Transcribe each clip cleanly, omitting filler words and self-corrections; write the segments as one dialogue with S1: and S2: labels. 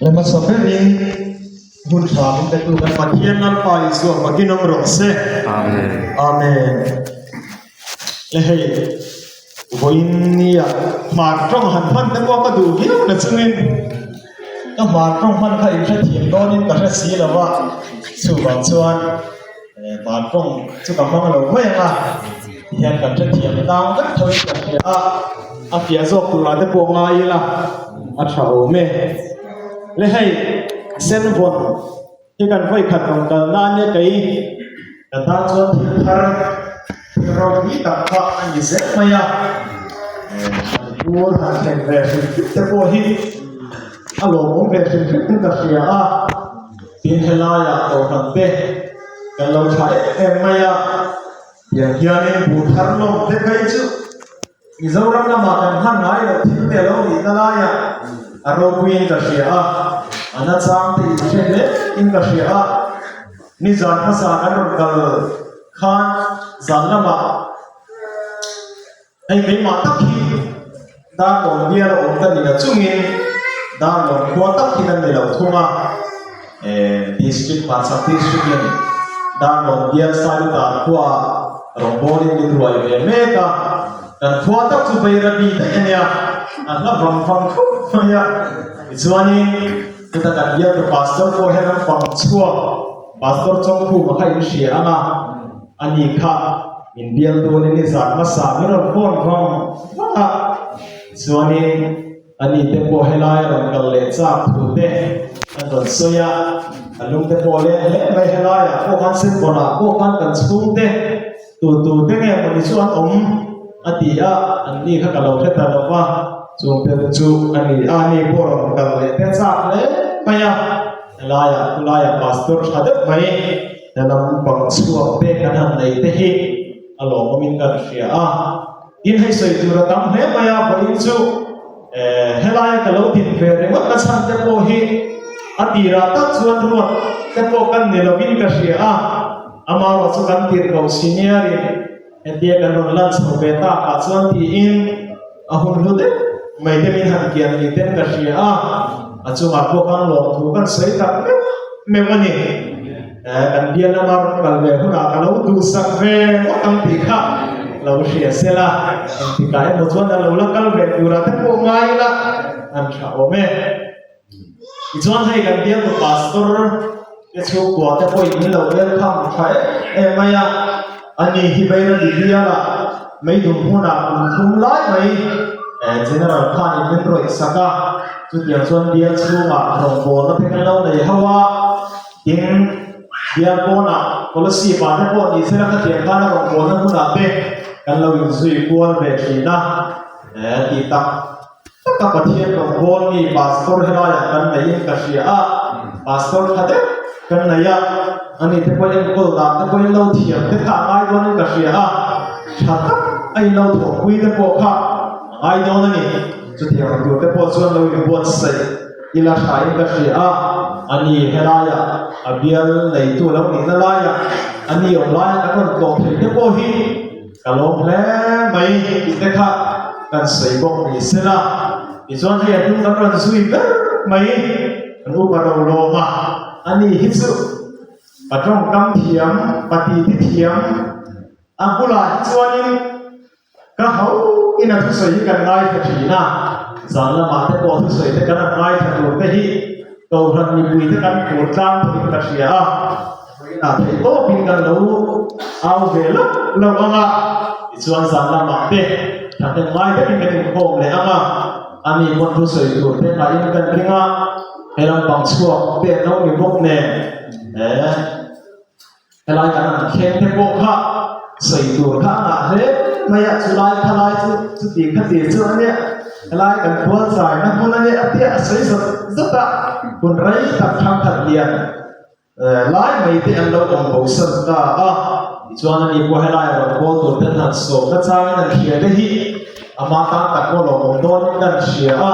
S1: Le hmasa berin hun tha min petu kan Pathian Lalpa Isua fakin awm rawh se.
S2: Amen.
S1: Amen. Le hei vawiin nia hmar tawng han hman te pawh ka duh viau na chungin ka hmar tawng hman kha in hrethiam dawnin ka hre si lo va, chuvang chuan hmar tawng chu ka hmang lo mai ang a, tihian kan hrethiam tlang vek tho in ka hria a, a fiah zawk turah te pawh ngai ila a tha awm e. Le hei senvawn. Hi kan vawi khat rawn kal na ania kei ka tan chuan thil thar thil ropui tak kha a ni zel mai a, Manipur han thlen ve hrim hrim te pawh hi a lawmawm ve hrim hrim in ka hria a, tin helaiah kohhran te kan lo tha em em mai a, tiang hianin buh thar lawm te phei chu. Mizoram lamah kan hman ngai loh thil te lo nihna laiah a ropuiin ka hria a, a nachang te in hre hle in ka hria a. Nizan hmasa kan rawn kal khan zan lamah hei keimah tak hi Darlawn bial a awm ka ni la chungin Darlawn khua tak hi kan ni lo thung a, District Hmarchhak District in Darlawn bial Sailutar khuaah Rawngbawlin min ruai ve mek a, kan khua tak chu Bairabi daih a nia, a hla vang vang khawp mai a. Tichuanin chuta kan bialtu Pastor pawh hian an fang chhuak, Pastor Chawngkhuma kha in hria ang a, ani kha min bialtu a ni nizan hmasa min rawn phone vang vang a, tichuanin Ani te pawh helai a rawn kal leh chak thu te an rawn sawi a, a lung te pawh leng hle mai helaiah pawh khan Senbawnah pawh khan kan chhungte tu tu te nge mawni chu an awm a ti a, an ni kha ka lo hre ta lo va, chungte chu a ni a, ani pawh rawn kal leh te chak hle mai a, helaiah khulaiah pastor tha deuh mai helam pang chhuak te kan han nei te hi a lawmawmin kan hria a. Tin hei sawi tur a tam hle mai a, vawiin chu helaia ka lo din ve ringawt na chhan te pawh hi a tirah tak chuan ruat te pawh kan ni lovin ka hria a, amaherawh chu kan tirh ko senior in hetia kan rawn lan chho ve takah chuan tiin a hun hlu deuh mai te min han kian ni ten ka hria a, a chungah pawh khan lawmthu kan sawi tak meuh meuh a ni. Kan bial lama rawn kal ve hunah ka lo duhsak ve ngawt ang tih kha lo hria se la, engtikah emaw chuan a lo la kal ve turah te pawh ngai ila an tha awm e. Tichuan hei kan bialtu pastor te chhungkua te pawhin min lo welcome tha em em mai a, ani hi Bairali bialah meidum hmunah kum thum lai mai General khanin min rawih sak a, chutiang chuan bial chhungah rawngbawlna te kan lo nei ho a. Tin, bial pawnah policy vah te pawh ni sela khatiang khan a rawn bawlna hmunah te kan lo inzui kual ve thin a, tih tak taka Pathian rawn bawl mi pastor helaiah kan neihin ka hria a, pastor tha deuh kan nei a, ani te pawh enkawl dan te pawhin lo thiam te kha a ngai dawnin ka hria a, tha tak a in lo thawhpui te pawh kha a ngai dawn a ni. Chutiang tur te pawh chuan lo inbuatsaih. Ila thain ka hria a, ani helaiah a bial neitu lo nihna laiah ani awm laia kan rawn tlawh thei te pawh hi ka lawm hle mai tih te kha kan sawi bawk ni sela. Tichuan hei a hnung kan rawn zui ber mai kan upa ro lawm a, ani hi chu pa tawngkam thiam, pa titi thiam a bulah hi chuanin Ka ho in a thusawi hi kan ngaithla thin a, zan lamah te pawh thusawi te kan han ngaithla tur te hi Kohhran mipui te kan phur tlang pawhin ka hria a, vawiinah theih tawpin kan lo au ve loh loh ang a, tichuan zan lamah te thahnem ngai takin kan inkhawm leh ang a, ani pawn thusawi tur te ngaihin kan ring a, he lampang chhuak te an lo ni bawk nen eh. Helai kan han thleng te pawh kha sawi tur kha a ngah hle mai a, chulai khalai chu chuti khati chu a nia, helai kan khual zai na hmun a nia a tia a sawi zawt zawt a, hun rei tak thangkhat lian lai mai te an lo awm bo san ta a, tichuan ani pawh helai a rawn kawl tur te an han sawm na changin an hria te hi ama tan tak pawh lo awm dawnin kan hria a,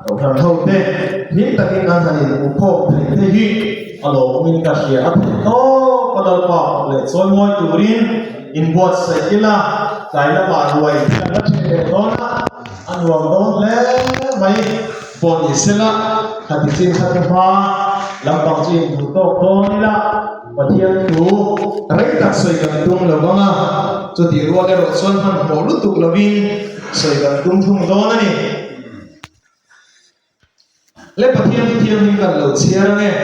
S1: Kohhran ho te hlim takin an han inhmuhkhawm thei te hi a lawmawmin ka hria a theih tawp a Lalpa fak leh chawimawi turin inbuatsaih ila tlai lamah ruai kan la then leh dawn a, a nuam dawn hle mai pawh ni sela. Khati chin kha chu hma lampang chu in duh tawk dawn ila Pathian thu rei tak sawi kan tum lo vang a, chutih rual erawh chuan hmanhmawh lutuk lovin sawi kan tum thung dawn a ni. Le Pathian thu thianghlim kan lo chhiar ange.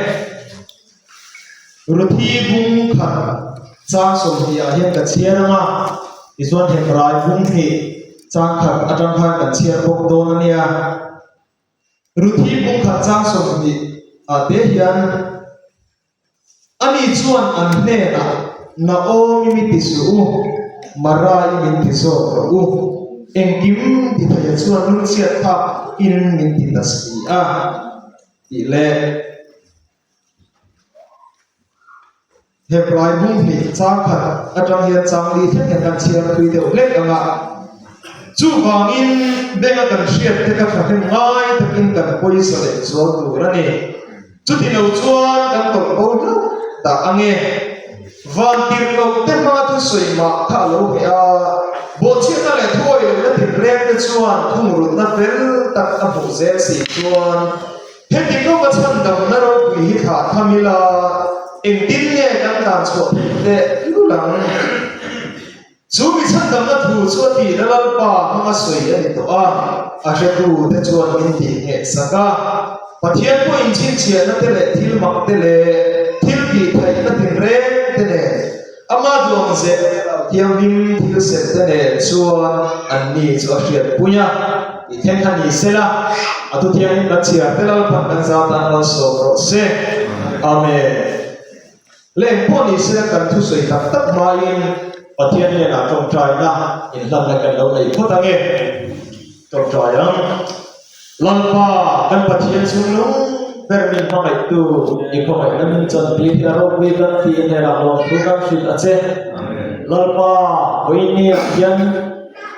S1: Ruthi bung khat chang 20 ah hian ka chhiar anga, tichuan Hebrai bung hnih chang khat atang khan kan chhiar bawk dawn a nia. Ruthi bung khat chang 20 ah te hian Ani chuan an hnenah, Naomi mi ti suh u, Mara-i min ti zawk rawh u, engkim ti theia chuan lungchhiat phak in min ti ta si a, tih leh Hebrai bung hnih chang khat atang hian chang li thleng hian kan chhiar thui deuh hlek ang a. Chuvangin benga kan hriat te kha thahnem ngai takin kan pawisa leh zual tur a ni. Chuti lo chuan kan tawlh bo hlauh dah ang e. Van tirhloh te hma thusawi mah kha a lo heh a, bawhchhiatna leh thuawi lohna tinreng te chuan thungrulhna fel tak a hmuh zel si chuan heti kawng a chhandamna ropui hi thlah tham ila engtin nge kan tlan chhuah theih teh lul ang? Chu mi chhandamna thu chu a tihna Lalpa hmanga sawi a ni tawh a, a hretute chuan min tih ngheh sak a. Pathian pawh inchhinchhiahna te leh thil mak te leh thil tih theihna tinreng te nen, ama duang zeh thianghlim thil sem te nen chuan anni chu a hriatpui a. Tih thleng kha ni se la, a thu thianghlim kan chhiar te Lalpan kan zau tan malsawm rawh se. Amen. Leng pawh ni se kan thusawi tak tak hmain Pathian hnenah tawngtaina inhlanna kan lo nei phawt ang e. Tawngtai ang. Lalpa, kan Pathian chhunglung ber min hmangaihtu i khawngaihna min chantir hi a ropui kan tih hnenah lawmthu kan hrilh a che. Lalpa, vawiinniah hian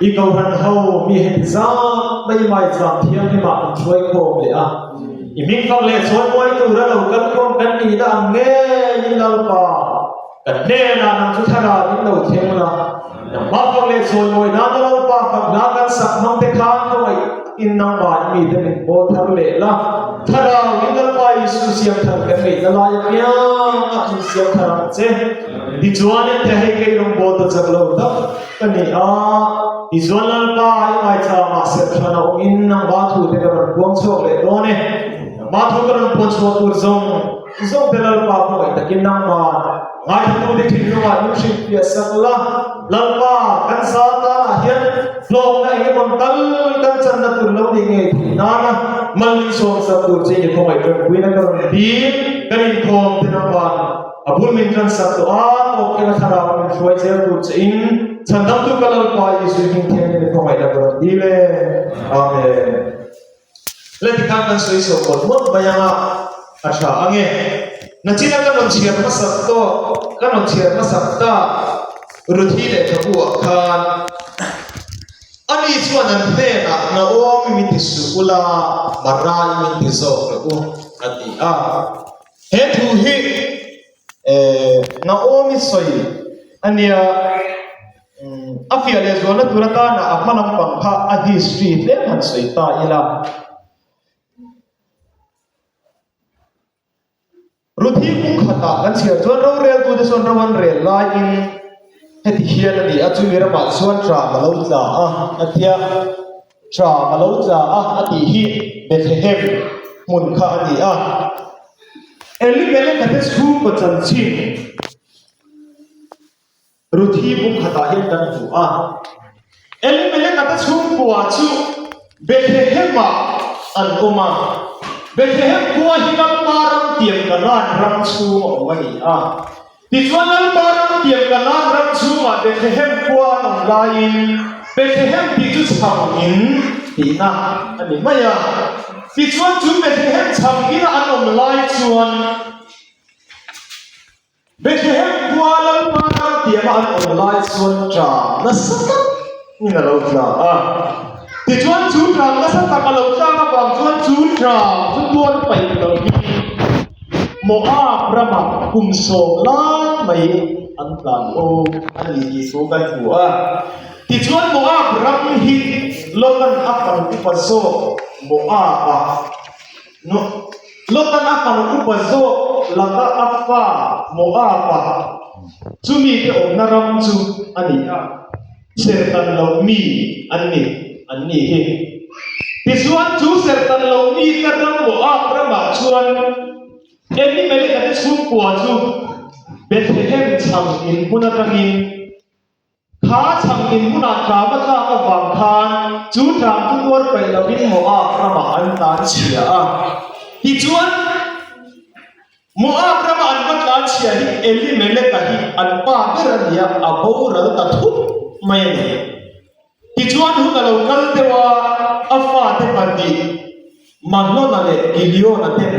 S1: i kohhran ho mi heti zat mai mai chuan thianghlimah an hruai khawm leh a. I hming fak leh chawi mawi tura lo kal khawm kan nihna ang ngeiin Lalpa, kan hnenah nang chu thlarau in lo thleng la, nangmah fak leh chawi mawi nana Lalpa fak hla kan sak hmang te khan khawngaih takin nangmah i mite min pawl thar leh la, thlarau in Lalpa Isu siam thar kan ngeihna lai apiangah min siam thar ang che. Tichuan ente hei kei rawngbawl ta chak lo tak ka ni a, tichuan Lalpa i ngaichangah serhran a awmin nangmah thu te ka rawn puang chhuak leh dawn e. Nangmah thu ka rawn puan chhuah tur zawng zawng te Lalpa khawngaih takin nangmah ngaithlatute thinlungah min hrilhfiah sak la. Lalpa kan za tanah hian hlawkna eng emaw tal kan channa tur lo nih ngei theih nana mal min sawm sak tur che i khawngaih tanpuina ka rawn dil kan inkhawm te nangmah A bul min kan sak tawh a, tawp keng a thlarau min hruai zel tur che in Chhandamtu ka Lalpa Isu hming thianghlim i khawngaihna ka rawn dil e. Amen. Le tikhan kan sawi chho mawlh mawlh mai anga a tha ange. Nachina ka rawn chhiar hmasak tawh, ka rawn chhiar hmasak ta Ruthi lehkhabu ah khan ani chuan an hnenah Naomi min ti suh ula, Marai min ti zawk rawh u a ti a. He thu hi Naomi sawi a nia, a fiah leh zualna tur atana a hma lampang kha a history tlem han sawi ta ila. Ruthi kung khatah kan chhiar chuan roreltute chuan ro an rel laiin heti hian a ni a, chumi ramah chuan ṭam a lo tla a, a tia. Ṭam a lo tla a a tih hi Bethlehem hmun kha a ni a. Elimeleka te chhungkaw chanchin Ruthi bung khatah hian kan hmu a. Elimeleka te chhungkua chu Bethlehem-ah an awm a. Bethlehem khua hi Lalpa ram tiam Kanaan ram chhung a awm a ni a. Tichuan Lalpa ram tiam Kanaan ram chhungah Bethlehem khua an awm laiin Bethlehem tih chu chhang in tihna a ni mai a. Tichuan chu Bethlehem chhang ina an awm lai chuan Bethlehem khua Lalpa ram tiama an awm lai chuan ṭam nasa tak in a lo tla a. Tichuan chu ṭam nasa tak a lo tlak avang chuan chu ṭam chu tuar paih lovin Moab ramah kum sawm lai mai an tlan awm a ni tih thu kan hmu a. Tichuan Moab ram hi Lotan a fanu upa zawk Moab-a. Lotan a fanu upa zawk laka a fa Moab-a chumite awmna ram chu a ni a, serhtan loh mi an ni, an ni hi. Tichuan, chu serhtan loh mite ram Moab ramah chuan Elimeleka te chhungkua chu Bethlehem chhang in hmun atangin, Kha chhang in hmunah tlam a tlak avang khan chu tlam chu tuar paih lovin Moab ramah an tlan chhia a. Tichuan, Moab rama an va tlan chhia hi Elimeleka hi an pa ber a ni a, a boral ta thut mai a ni. Tichuan hun a lo kal deuh a, a fate pahnih Mahlona leh Kiliona ten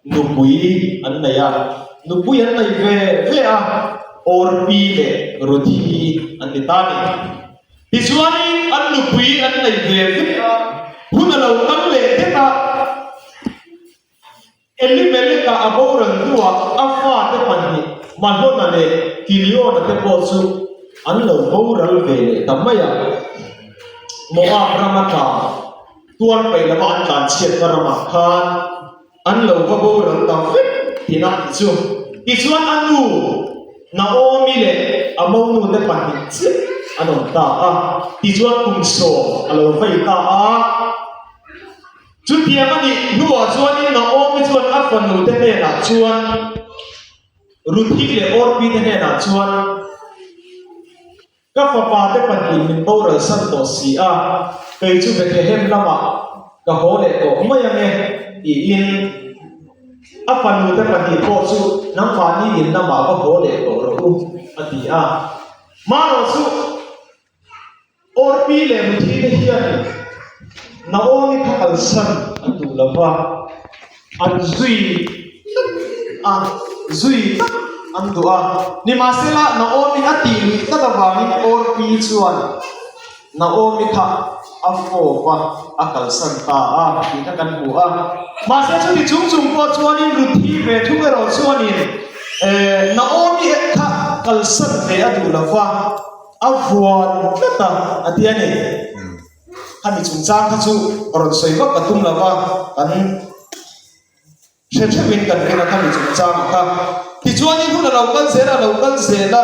S1: nupui an nei a, nupui an nei ve ve a, Orpi leh Ruthi an ni ta a ni. Tichuanin an nupui an nei ve ve a, hun a lo kal leh det a, Elimeleka a boral hnuah a fate pahnih Mahlona leh Kiliona te pawh chu an lo boral ve leh ta mai a. Moab rama tla tuar peih lova an tlanchhiatna ramah khan an lo va boral ta vek tihna a ni chu. Tichuan a nu Naomi leh a monute pahnih chiah an awm ta a. Tichuan kum sawm a lo vei ta a. Chutiang a nih hnuah chuanin Naomi chuan a fanute hnenah chuan, Ruthi leh Orpi te hnenah chuan, Ka fapa te pahnih min boralsan tawh si a, kei chu Bethlehem lamah ka haw leh tawh mai ang e, tiin a fanute pahnih pawh chu nangmahni in lamah va haw leh tawh rawh u, a ti a. Marawh chu. Orpi leh Ruthi te hian Naomi kha kalsan an duh lo va, an zui tlat a, zui tlat an duh a. Nimahsela, Naomi a tih luih tlat avangin Orpi chuan Naomi kha a fawp a, a kalsan ta a tih kha kan hmu a. Mahse, chuti chung chung pawh chuanin Ruthi ve thung erawh chuanin Naomi kha kalsan ve a duh lo va. A vuan tlat a, a ti a ni. Khami chungchang kha chu rawn sawi vak ka tum lo va, kan hre theuhin kan ring a khami chungchang kha. Tichuanin hun a lo kal zel a, a lo kal zel a,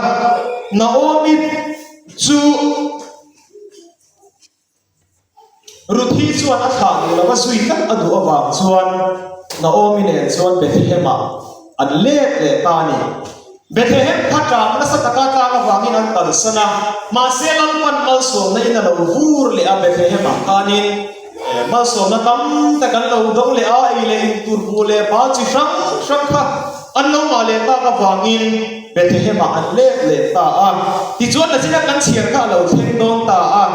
S1: Naomi chu Ruthi chuan a thlah duh lova zui tlat a duh avang chuan Naomi nen chuan Bethlehem-ah an let leh ta a ni. Bethlehem kha tlang nasa taka tlang avangin an kalsan a, mahse Lalpan malsawmna in a lo vur leh a Bethlehem-ah khanin malsawmna tam tak an lo dawng leh a, ei leh in tur buh leh bal chi hrang hrang kha an lo ngah leh tak avangin Bethlehem-ah an let leh ta a. Tichuan nachina kan chhiar kha a lo thleng dawn ta a.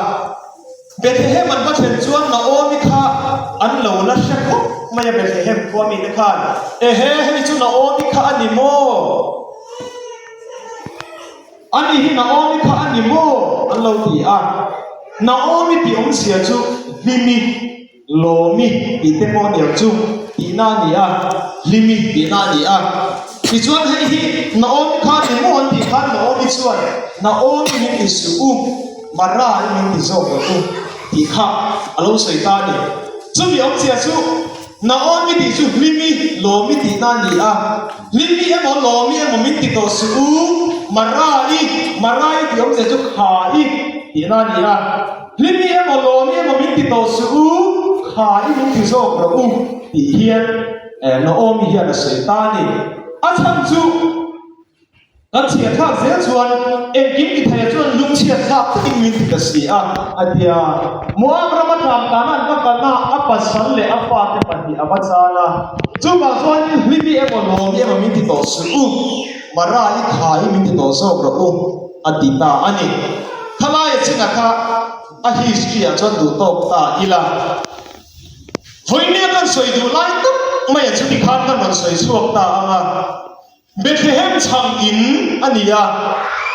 S1: Bethlehem an va thlen chuan Naomi kha an lo la hre khawp mai a, Bethlehem khua mite khan, Ehe, hemi chu Naomi kha a ni maw? Ani hi Naomi kha a ni maw? an lo ti a. Naomi tih awmzia chu Hlimi. Lawmi tih te pawh niang chu tihna a ni a, Hlimi tihna a ni a. Tichuan hei hi Naomi kha ni maw an tih khan Naomi chuan Naomi min ti suh u, Mara i min ti zawk rawh u tih kha a lo sawi ta a ni. Chumi awmzia chu Naomi tih chu Hlimi, Lawmi tihna a ni a, Hlimi emaw Lawmi emaw min ti tawh suh u, Mara i, Mara i tih awmzia chu Kha i tihna a ni a. Hlimi emaw lawmi emaw min ti tawh suh u, kha i min ti zawk rawh u tih hian Naomi hian a sawi ta a ni. A chhan chu kan chhiat thlak zel chuan engkim ti thei chuan lungchhiat thlak takin min ti ta si a, a ti a. Moab rama tlamtana an va kalna a pasal leh a fate pahnih a va chal a. Chuvang chuanin Hlimi emaw lawmi emaw min ti tawh suh u, Mara i kha i min ti tawh zawk rawh u, a ti ta a ni. Khalaia chinah kha a history ah chuan duh tawk ta ila. Vawinia kan sawi duh lai tak mai a chuti khan kan rawn sawi chhuak ta ang a. Bethlehem chhang in a ni a,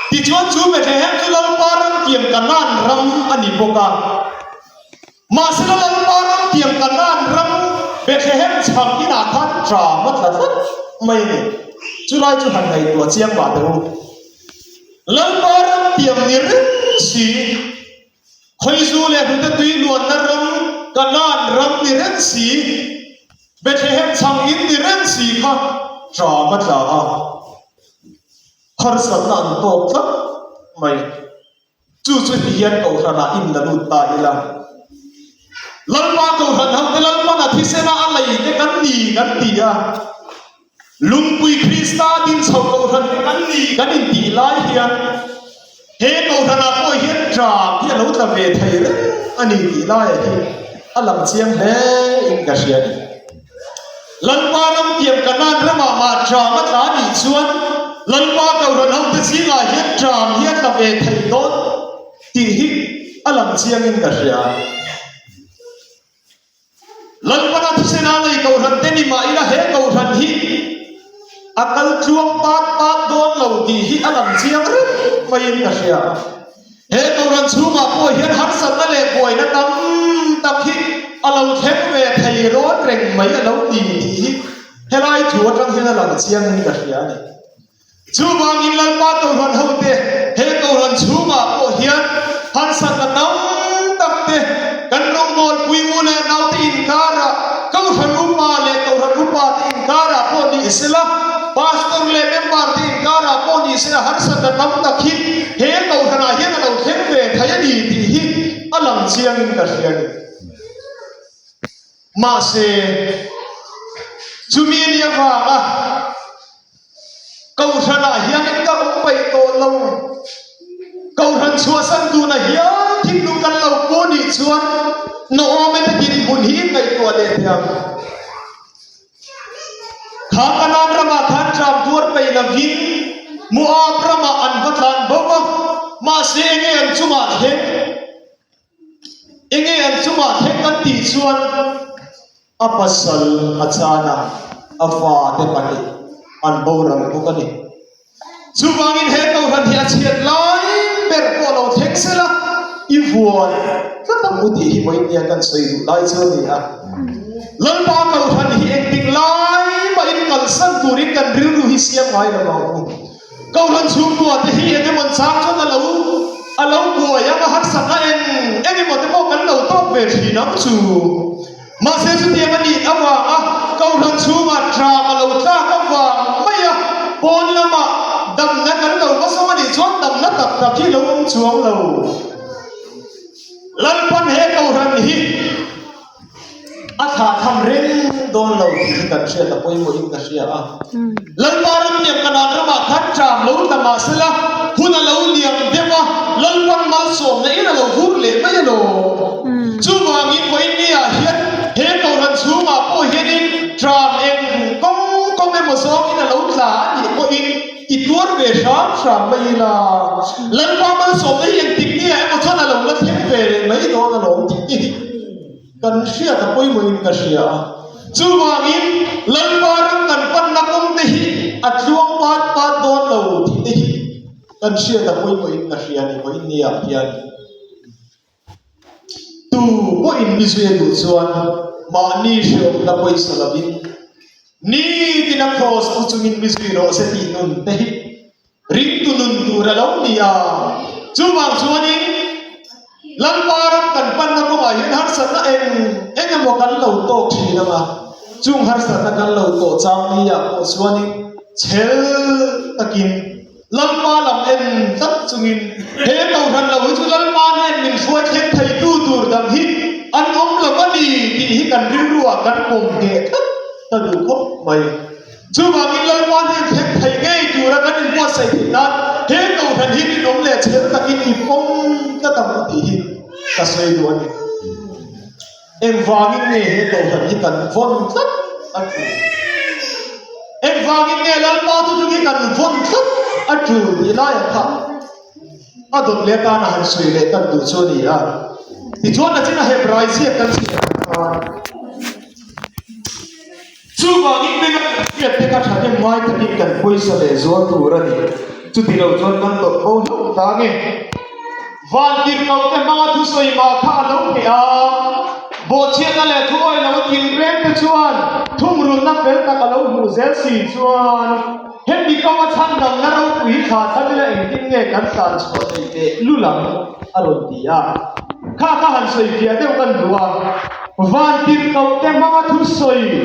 S1: tichuan chu Bethlehem chu Lalpa ram tiam Kanaan ram a ni bawk a. Mahsela Lalpa ram tiam Kanaan ram Bethlehem chhang inah khan ṭam a tla tlat mai a ni. Chulai chu han ngaihtuah chiang mah teh u. Lalpa ram tiam ni reng si, Khawizu leh hnute tui luanna ram Kanaan ram ni reng si, Bethlehem chhang in kha ṭam a tla a, harsatna an tawk tlat mai. Chu chu ti hian Kohhranah in la lut ta ila. Lalpa Kohhran ho te Lalpana thisena a lei te kan ni kan ti a. Lungpui Krista din chho Kohhran te kan ni kan intih lai hian he Kohhranah pawh hian ṭam hi a lo tla ve thei reng a ni tih laiah hi a lang chiang hle in ka hria a ni. Lalpa ram tiam Kanaan ramah mah ṭam a tla nih chuan Lalpa Kohhran hote zingah hian ṭam hi a tla ve thei dawn tih hi a lang chiangin ka hria. Lalpana thisen a nei Kohhran te ni mah ila he Kohhran hi a kal tluang pat pat dawn lo tih hi a lang chiang reng maiin ka hria. He Kohhran chhungah pawh hian harsatna leh buaina tam tak hi a lo thleng ve thei rawn reng mai a lo ti tih hi helai thu atang hian a lang chiangin ka hria a ni. Chuvangin Lalpa Kohhran hote he Kohhran chhungah pawh hian harsatna tam tak te kan rawngbawlpui u leh naute inkarah Kohhran upa leh Kohhran upa te inkarah pawh ni sela, Pastor leh member te inkarah pawh ni sela harsatna tam tak hi he Kohhranah hian a lo thleng ve thei a ni tih hi a lang chiangin ka hria a ni. Mahse, chumi a nih avanga Kohhranah hianin ka awm peih tawh lo. Kohhran chhuahsan tuna hian thinlung kan lo pu nih chuan Naomi te dinhmun hi ngaihtuah leh teh ang. Kha Kanaan ramah khan ṭam tuar peih lovin Moab ramah an va tlan bo va, mahse enge an chungah thleng? Enge an chungah thleng kan tih chuan a pasal a chan a, a fate pahnih an boral bawk a ni. Chuvangin he Kohhran hi a chhiat lai ber pawh lo thleng sela, i vuan tlat ang u tih hi vawinia kan sawi duh lai chu a ni a. Lalpa Kohhran hi engtik lai mahin kalsan turin kan rilru hi siam ngai lo ang u. Kohhran chhungkua te hi eng emaw chang chuan a lo a lo buai ang a, harsatna eng eng emaw te pawh kan lo tawk ve thin ang chu. Mahse chutiang a nih avanga Kohhran chhungah ṭam a lo tlak avang mai a, pawn lamah damna kan lo va zawng a nih chuan damna tak tak hi lo awm chuang lo. Lalpan he Kohhran hi A thlah tham reng dawn lo tih hi kan hriat a pawimawhin ka hria a. Lalpa ram liam Kanaan ramah khan ṭam lo tla mah sela, hun a lo liam deuh a, Lalpan malsawmna in a lo vur leh mai a lo. Chuvangin vawiinniah hian he Kohhran chhungah pawh hianin ṭam eng kawng kawng emaw zawngin a lo tla a nih pawhin i tuar ve hram hram mai ila. Lalpa malsawmna hi engtik nge emaw chuan a lo la thleng ve leh mai dawn alawm tih hi. Kan hriat a pawimawhin ka hria a, chuvangin Lalpa ram kan panna kawng te hi a tluang pat pat dawn lo tih te hi kan hriat a pawimawhin ka hria a ni vawiin niah hian. Tu pawhin mi zui a duh chuan mahni hreawmna pawisa lovin nitin a kraws pu chungin mi zui rawh se tih nun te hi Ringtu nun tur a lo ni a, chuvang chuanin Lalpa ram kan panna kawngah hian harsatna eng eng emaw kan lo tawk thin ang a, chung harsatna kan lo tawh chang ni-ah pawh chuanin chhel takin Lalpa lam en tlat chungin he Kohhran lo hi chu Lalpa nen min hruai thleng theitu tur dang hi an awm lo a ni tih hi kan rilruah kan pawm hneh tlat ta duh khawp mai. Chuvangin Lalpa hnen thleng thei ngei tura kan inbuatsaih theih nan he Kohhran hi rinawm leh chhel takin i pawm tlat ang u tih hi ka sawi duh a ni. Engvangin nge he Kohhran hi kan vawn tlat a tul? Engvangin nge Lalpa thuthung hi kan vawn tlat a tul tih laiah kha a dawt leh atana han sawi leh tan duh chu a ni a. Tichuan nachina Hebrai ziak kan chhiar ang khan, Chuvangin benga kan hriat te kha thahnem ngai takin kan pawisa leh zual tur a ni. Chuti lo chuan kan tawrh bo hlauh ta nge? Vantirhkohte hmanga thusawi mah kha a lo hneh a, bawhchhiatna leh thuawi lo a thil reng te chuan thungrulhna fel tak a lo hmuh zel si chuan hemi kawnga chhandamna ropui thla thlam ila engtin nge kan tlan chhuah theih teh lul ang a rawn ti a. Kha kha han sawi fiah deuh kan duh a, Vantirhkohte hmanga thusawi.